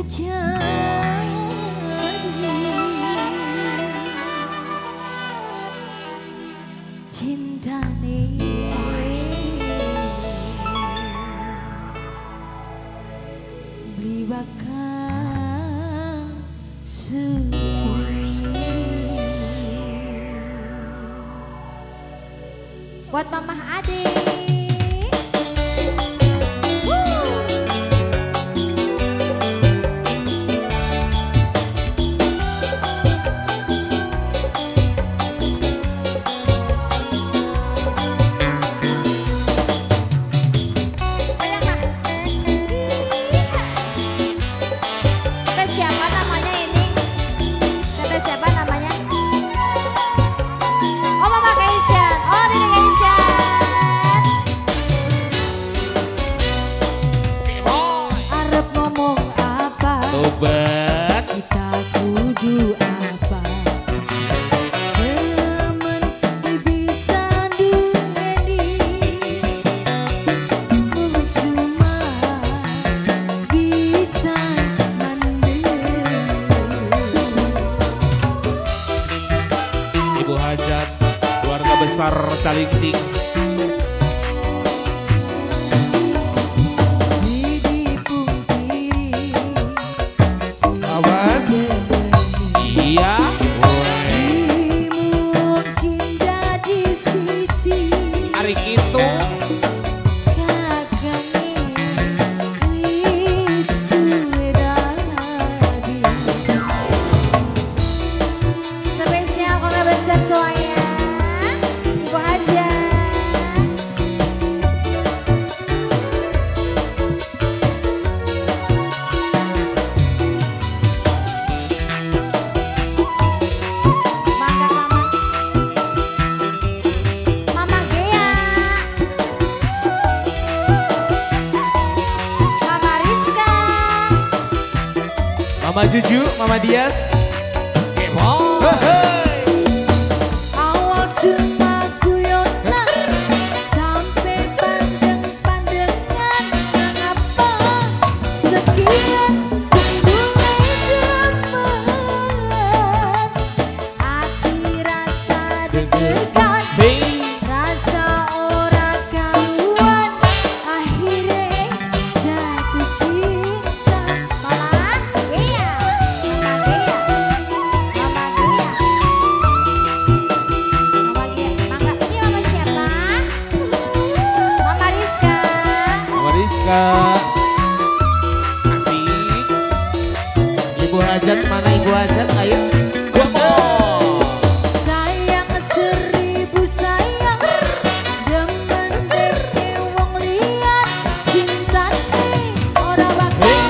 Cari cintane beli bakal suci. Buat Mamah Ade. Siapa namanya ini? Kata siapa namanya? Oh, Mama Keisha. Oh, Dede Keisha. Arep ngomong apa? Tobat. Kita kudu apa? Temen bisa duweni, cuma bisa. Ibu Hajat, keluarga besar Calingcing. Awas. Iya. Hari itu. Spesial keluarga besar semuanya, Ibu Hajat. Mangga Mama, Mama Gea, Mama Rizka, Mama Juju, Mama Dias. Awal cuma guyonan sampai pandeng-pandengan, mengapa sekian mulai demen, hati rasa deg-degan, rasa ora karuan, akhirnya jatuh cinta. Mama Gea, Mama Gea, Mama Gea, Mama Gea, Mangga. Ini mama siapa? Mama Rizka. Mama Rizka. Asik. Ibu Hajat, mana Ibu Hajat? Ayo. Sayang seribu sayang, demen deke wong liya, cintane ora bakal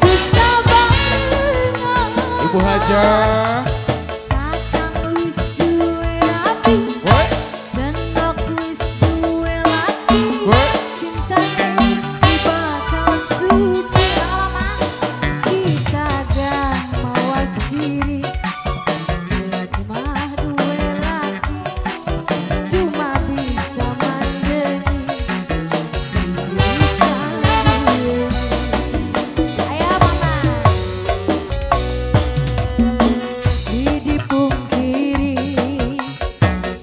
bisa barengan. Ibu Hajat. Kakang wis duwe rapi, Woi, senok wis duwe laki, woi. cintane bakal suci. Lama kita gak mawas diri, mah duwe laki, cuma bisa mandeni, bisa duwe. Ayo Mama. Dipungkiri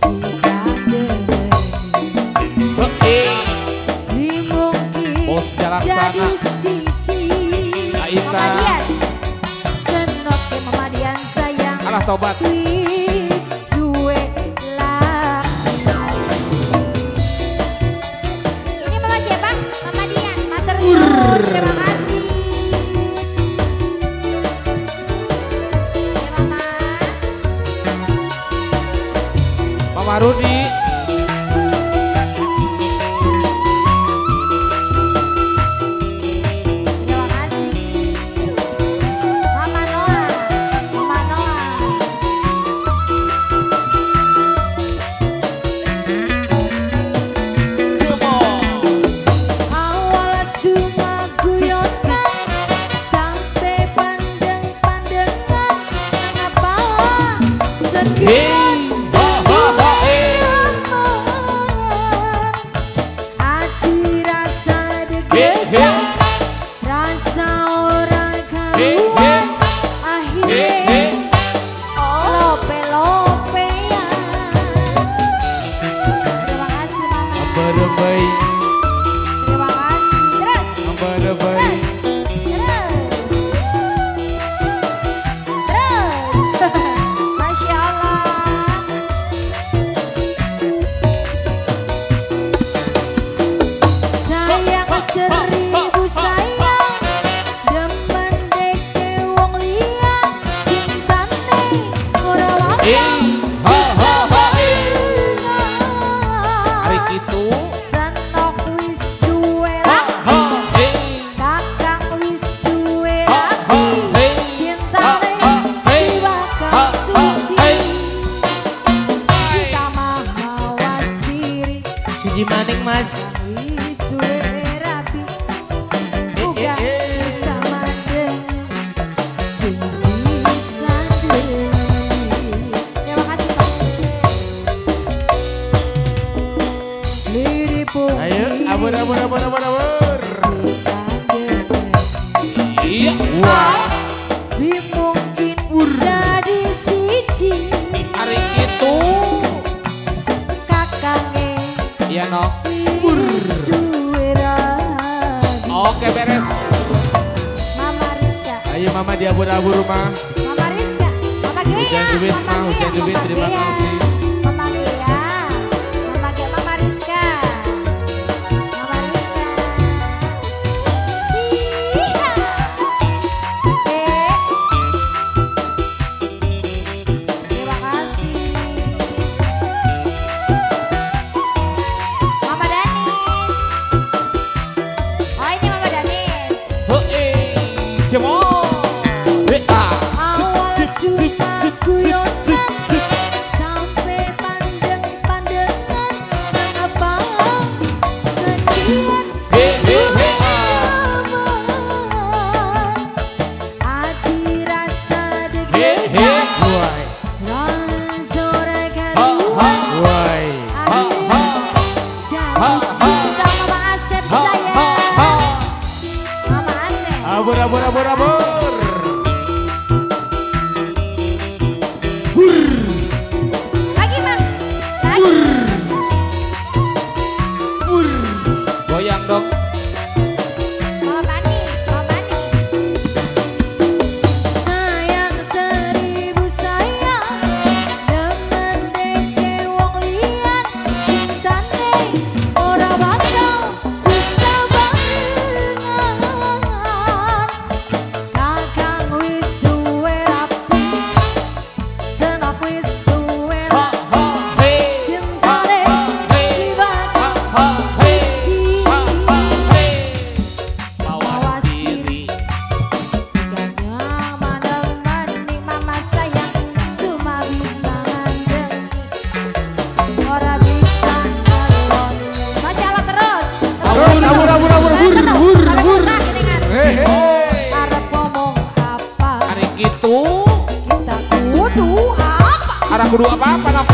kita demeni, dimungkin Bos Jalaksana. jadi siji. Aita. Mama Dian, senok ke Mama Dian sayang. Alah tobat. Wis duwe laki. Ini mama siapa? Mama Dian. Matur suwun, terima kasih. Ya Mama. Mama Rudi. Terima kasih. Mama Noah, Mama Noah. Awal cuma guyonan sampai pandeng-pandengan, mengapa sekian hati rasa deg-degan, rasa orang karuan. Mas. Terima kasih Pak. Ayo, abur abur abur abur abur. Iya. Wah. Mungkin dari siji. Hari itu. Kakange. Iya no. Oke beres. Mama Rizka. Ayo Mama diabur-abur rumah. Mama Rizka. Mama Gea. Hujan duit, Ma, hujan duit, terima kasih. Mama Gea. Mama Gea, Mama Rizka. Mama Rizka. Terima kasih. Mama Danis. Oh ini Mama Danis. Come on. Awal cuma guyonan sampai pandeng-pandengan mengapa sekian hati rasa deg-degan sore karuan jadi cinta Mama Asep sayang. Mama Asep. Abur abur abur abur. Lagi Mang. Lagi. Goyang dong. Mama Bani, Mama Bani. Sayang seribu sayang, demen deke wong liyan, cintane ora bakal bisa barengan. Kakang wis suwe rapi, senok wis suwe rapi, cintane bakal siji. Mawas diri. Maning mama sayang, cuma bisa ngandengi, ora bisa ngeloni. Masya Allah terus. Terus abur abur abur hur hur hur. Arep ngomong apa? Hari gitu. Kita kudu apa? Arah kudu apa-apa.